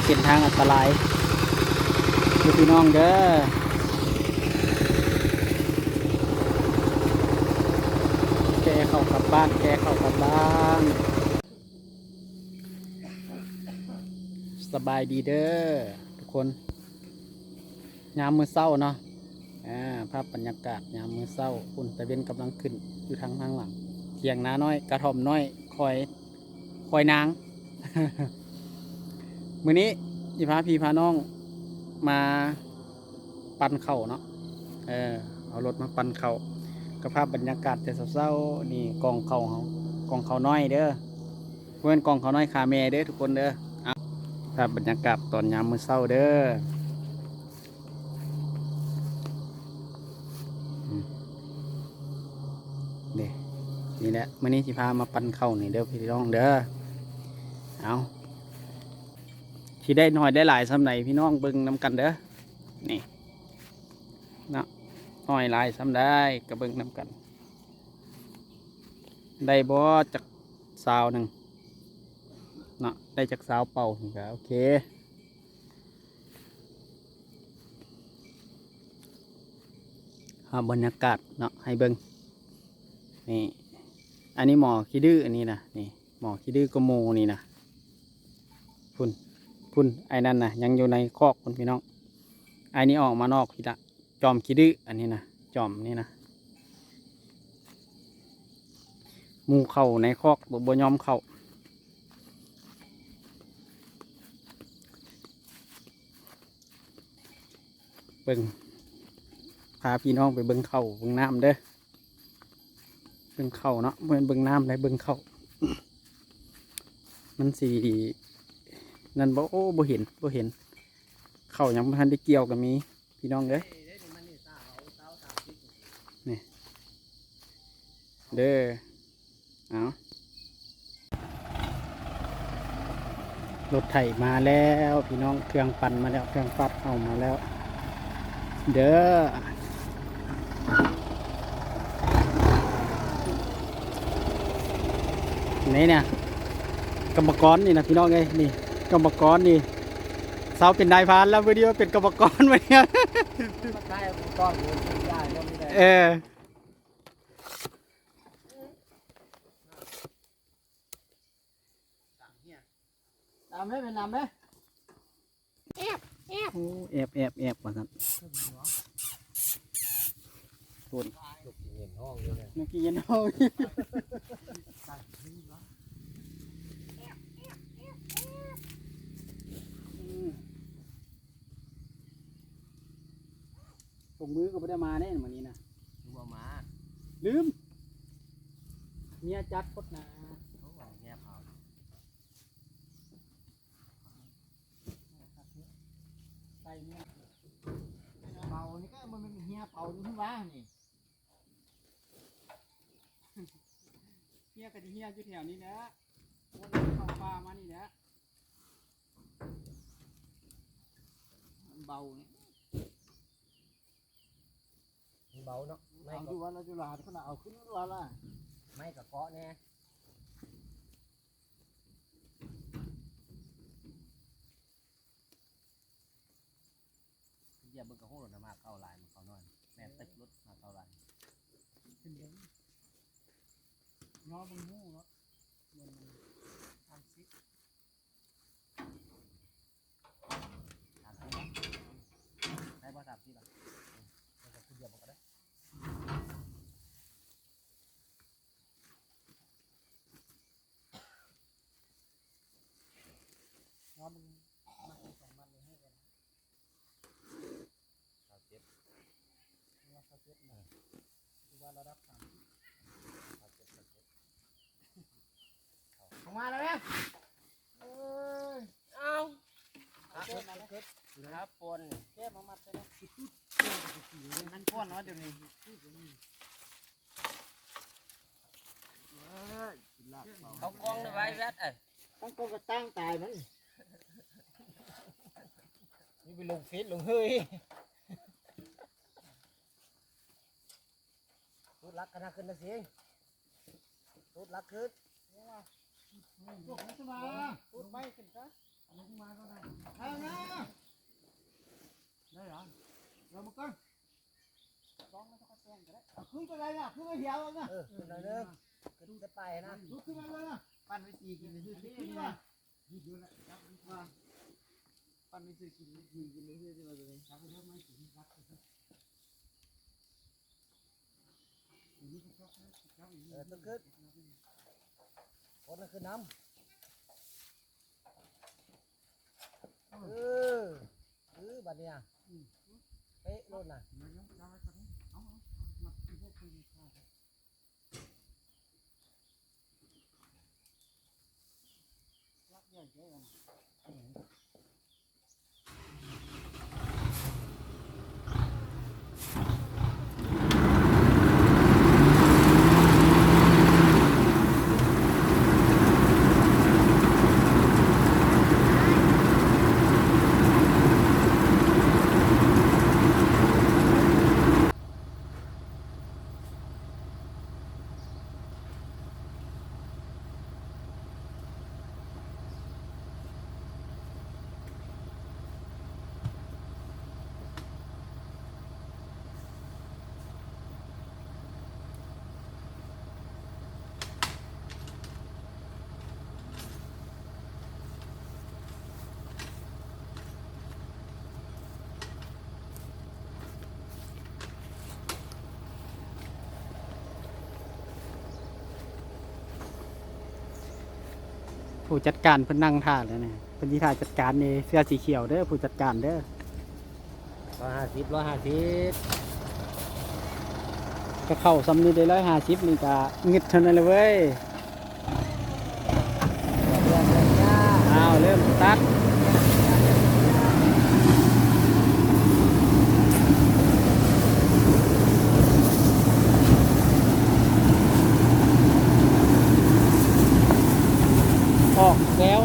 ເສັ້ນທາງອັນຕະລາຍເດີພີ່ນ້ອງເດີ. ແກ່ເຂົ້າກັບບ້ານ ແກ່ເຂົ້າກັບບ້ານ. ສະບາຍດີເດີທຸກຄົນ. ຍາມມື້ເຊົ້າເນາະ ອາ ພາບບັນຍາກາດຍາມມື້ເຊົ້າ ພຸ້ນຕາເວັນກຳລັງຂຶ້ນຢູ່ທາງ ທາງຫຼັງ ຖຽງນານ້ອຍ ກະທ່ອມນ້ອຍ ຄອຍ ຄອຍນາງ. ມື້ນີ້ຊິພາພີ່ພານ້ອງມາປັ່ນເຂົ້າເນາະ ເອີ ເອົາລົດມາປັ່ນເຂົ້າ ກະພາບບັນຍາກາດແຕ່ເຊົ້າໆ ນີ້ກອງເຂົ້າເຮົາ ກອງເຂົ້ານ້ອຍເດີ. ບໍ່ແມ່ນກອງເຂົ້ານ້ອຍຄາແມ່ເດີທຸກຄົນເດີ. ເອົາ ພາບບັນຍາກາດຕອນຍາມມື້ເຊົ້າເດີ. ອືມ ເດ້ ນີ້ແຫຼະ ມື້ນີ້ຊິພາມາປັ່ນເຂົ້ານີ້ເດີພີ່ນ້ອງເດີ. ເອົາ ຊິໄດ້ໜ້ອຍໄດ້ຫຼາຍສ່ຳໃດ ພີ່ນ້ອງເບິ່ງນຳກັນເດີ. ນີ້ເນາະ ໜ້ອຍຫຼາຍສ່ຳໃດກະເບິ່ງນຳກັນ. ໄດ້ບໍ່ຈັກຊາວໜຶ່ງເນາະ ໄດ້ຈັກຊາວເປົ່ານີ້ກະໂອເຄ. ພາບບັນຍາກາດເນາະ ໃຫ້ເບິ່ງ ນີ້ ອັນນີ້ໝໍຂີ້ດື້ ອັນນີ້ນະ ນີ້ໝໍຂີ້ດື້ກະໝູ່ນີ້ນະ. ພຸ້ນ ພຸ້ນ ໄອ້ນັ້ນນະ ຍັງຢູ່ໃນຄອກພຸ້ນພີ່ນ້ອງ. ໄອ້ນີ້ອອກມານອກພີ້ລະ. ຈອມຂີ້ດື້ ອັນນີ້ນະ ຈອມນີ້ນະ ໝູ່ເຂົ້າໃນຄອກ ບໍ່ ບໍ່ຍອມເຂົ້າ. ເບິ່ງ ພາພີ່ນ້ອງໄປເບິ່ງເຂົ້າເບິ່ງນ້ຳເດີ. ເບິ່ງເຂົ້າເນາະ ບໍ່ແມ່ນເບິ່ງນ້ຳໃດ ເບິ່ງເຂົ້າ ມັນຊິນັ້ນບໍ່? ໂອ້ ບໍ່ເຫັນ ບໍ່ເຫັນ ເຂົ້າຍັງບໍ່ທັນໄດ້ກ່ຽວກະມີ ພີ່ນ້ອງເອີຍ. ນີ້ເດີ ເອົາ ລົດໄຖມາແລ້ວພີ່ນ້ອງ ເຄື່ອງປັ່ນມາແລ້ວ ເຄື່ອງປັດເອົາມາແລ້ວເດີ. ນີ້ນະ ກຳມະກອນນີ້ນະພີ່ນ້ອງເອີຍ ນີ້ກຳມະກອນນີ້ ເຊົາເປັນນາຍພານແລ້ວ ມື້ນີ້ມາເປັນກຳມະກອນ ມື້ນີ້ ເອີ. ດຳເດ້ ແມ່ນດຳເດ້. ແອບ ແອບ ໂອ້ ແອບ ແອບ ແອບ ວ່າຊັ້ນ. ໂພດ ນົກກິນເຫງັນຮ້ອງຢູ່ເດ້ ນົກກິນເຫງັນຮ້ອງ. ອືມ ຖົງມືກະບໍ່ໄດ້ມາເດ້ມື້ນີ້ນະ. ຄືບໍ່ມາ? ລືມ ເມຍຈັດໂພດນາ. ໂອ້ ເມຍເຜົາ ໃສ່ເມຍເປົານີ້ກະບໍ່ແມ່ນເມຍເປົານີ້ຫວານີ້. ເຮຍກະຊິເຮຍຢູ່ແຖວນີ້ແຫຼະ ວນເຂົ້າປ່າມານີ້ແຫຼະ. ມັນເບົານີ້ ມັນເບົາເນາະ. ໄມ້ ເອົາ ກະ ຢູ່ວ່າລະ ຢູ່ລາດພຸ້ນນະ ເອົາຂຶ້ນວ່າລະ ໄມ້ກະເກາະແນ່. ຢຽບເບິ່ງກະຮູ້ໂລດນະ ໝາກເຂົ້າຫຼາຍ ໝາກເຂົ້ານ້ອຍ ແມ່ນຕຶກໂລດ ໝາກເຂົ້າຫຼາຍ. ຂຶ້ນເບິ່ງ ຍໍເບິ່ງຮູ້ເນາະ ເບິ່ງມັນສາມສິບ ສາມສິບ ໄດ້ບໍ່ ສາມສິບ ອະ ເອີ ເອົາຂຶ້ນຢຽບເບິ່ງກະໄດ້. ງອມມັນມັດສອງມັດນີ້ໃຫ້ກັນ ຊາວເຈັດ ຄືວ່າຊາວເຈັດນະ ເອີ ຄືວ່າລະດັບສາມສິບ ຊາວເຈັດ ຊາວເຈັດ ເຂົ້າມາແລ້ວແມ່. ເອີຍ ເອົາ ເອົາເກັບມາເລີຍ ເກັບ ຫາປົນ ເກັບມາມັດໃສ່ເນາະ ມັນກ່ອນເນາະ ດຽວນີ້ ເອົາກ້ອງໄວ້ແວັດ ເອີ ຕັ້ງກ້ອງກະຕັ້ງຕາຍມັນ ນີ້ໄປລົງເຟສລົງເຮີຍ. ຕູດຫຼັກກະໜັກຂຶ້ນນະສິ ຕູດຫຼັກຂຶ້ນ ຕູດໄມ້ຂຶ້ນຊະ. ເອົານະ ໄດ້ລະ ເອົາມາກ່ອນ ສອງມັນກໍແຊງກໍໄດ້ ເອົາຂຶ້ນກໍໄດ້ນະ ຂຶ້ນມາເດວນະ ເອີ ຂຶ້ນໜ້ອຍໜຶ່ງ ຂຶ້ນແຕ່ປາຍນະ ລຸກຂຶ້ນມາເລີຍນະ ປັ່ນໄວ້ຕີກິນຊື່ໆ ຂຶ້ນມາ ປັ່ນໄວ້ຊື້ກິນ ຊື້ກິນຊື່ໆ ວ່າຕົວນີ້ ຈັບໄປເດີ ໄມ້ຕີນ ຈັບໄປເດີ. ເອີ ຕົວຂຶ້ນ ຄົນນັ້ນຂຶ້ນນຳ ເອີ ເອີ ບາດນີ້ອະ ອືມ ເປະໂລດນະ ລັກໃຫຍ່ເກີນ. ຜູ້ຈັດການເພິ່ນນັ່ງຖ້າແລ້ວນີ້ ເພິ່ນຊິຖ້າຈັດການນີ້ ເສື້ອສີຂຽວເດີ ຜູ້ຈັດການເດີ. ຮ້ອຍຫ້າສິບ ຮ້ອຍຫ້າສິບ ກະເຂົ້າຊ່ຳນີ້ໄດ້ ຮ້ອຍຫ້າສິບນີ້ກະງຶດເທົ່ານັ້ນແຫຼະເວີຍ. ອ້າວ ເລີ່ມສະຕາດ ອອກແລ້ວ.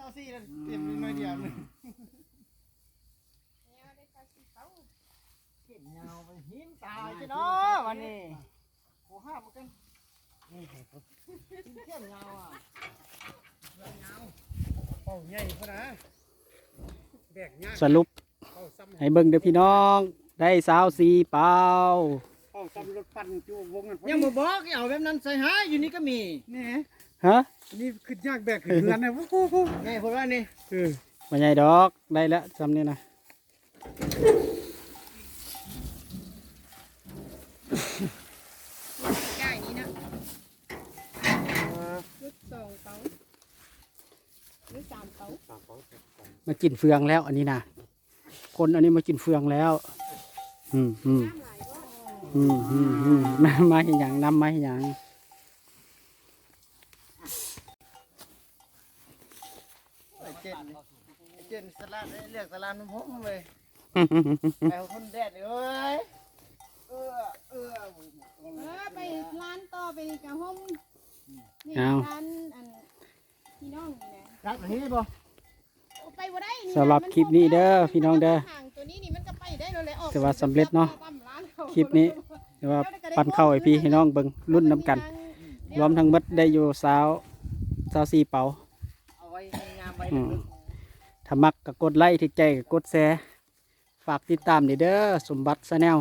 ເອົາສີ່ ເຕັມໜ້ອຍດຽວໜຶ່ງ. ເຂັມຍາວໄປຫີນຕາຍຊິເນາະ ວັນນີ້. ໂອ້ ຫ້າມກັນ ເຂັມຍາວອ່ະ ເປົາໃຫຍ່ພຸ້ນນະ ແບກຍາກ. ສະຫຼຸບ ເປົາຊ້ຳ ໃຫ້ເບິ່ງເດີ້ພີ່ນ້ອງ ໄດ້ຊາວສີ່ເປົາ. ເປົາຊ້ຳລົດປັ່ນຈຸວົງນັ້ນ ຍັງບໍ່ບອກ ເອົາແບບນັ້ນໃສ່ຫາ ຢູ່ນີ້ກໍມີ ນີ້ ຮະ ອັນນີ້ຂຶ້ນຍາກ ແບກຂຶ້ນເຮືອນນະ. ໂອ້ໂຫ ໃຫຍ່ພຸ້ນວ່ານີ້ ເອີ ບໍ່ໃຫຍ່ດອກ ໄດ້ແລ້ວຊ່ຳນີ້ນະ. ໃຫຍ່ນີ້ນະ ເອີ ຈຸດສອງເປົາ ຫຼື ສາມເປົາ ມາກິນເຟືອງແລ້ວອັນນີ້ນະ ຄົນອັນນີ້ມາກິນເຟືອງແລ້ວ. ອືມ ອືມ ອືມ ອືມ ອືມ ມາ ມາເຮັດຫຍັງ? ນຳມາເຮັດຫຍັງ? ໄອ້ເຈັນ ໄອ້ເຈັນສະຫຼາດເດ້ ເລືອກສະຫຼາດນຳຜົມເວີຍ ໄປຄົນແດດເອີຍ. ເອີ ເອີ ເອີ ໄປລານຕໍ່ໄປນີ້ກະຫົ່ມ ນີ້ ເອົາ ລານອັນ ພີ່ນ້ອງນີ້ນະ ລັດໄປນີ້ບໍ່? ໄປບໍ່ໄດ້ນີ້ນະ ສຳລັບຄລິບນີ້ເດີພີ່ນ້ອງເດີ ມັນຫາງຕົວນີ້ນີ້ມັນກໍໄປໄດ້ແລ້ວແຫຼະ ອອກ ຖືວ່າສຳເລັດເນາະ ຄລິບນີ້ ຖືວ່າປັນເຂົ້າໃຫ້ພີ່ໃຫ້ນ້ອງເບິ່ງ ລຸ້ນນຳກັນ ລວມທັງໝົດໄດ້ຢູ່ຊາວ ຊາວສີ່ເປົາ. ເອົາໄວ້ໃຫ້ງາມໄວ້ ອືມ ຖ້າມັກກໍກົດໄລ້ ຖືກໃຈກໍກົດແຊ ຝາກຕິດຕາມແດ່ເດີ ສົມບັດ Channel.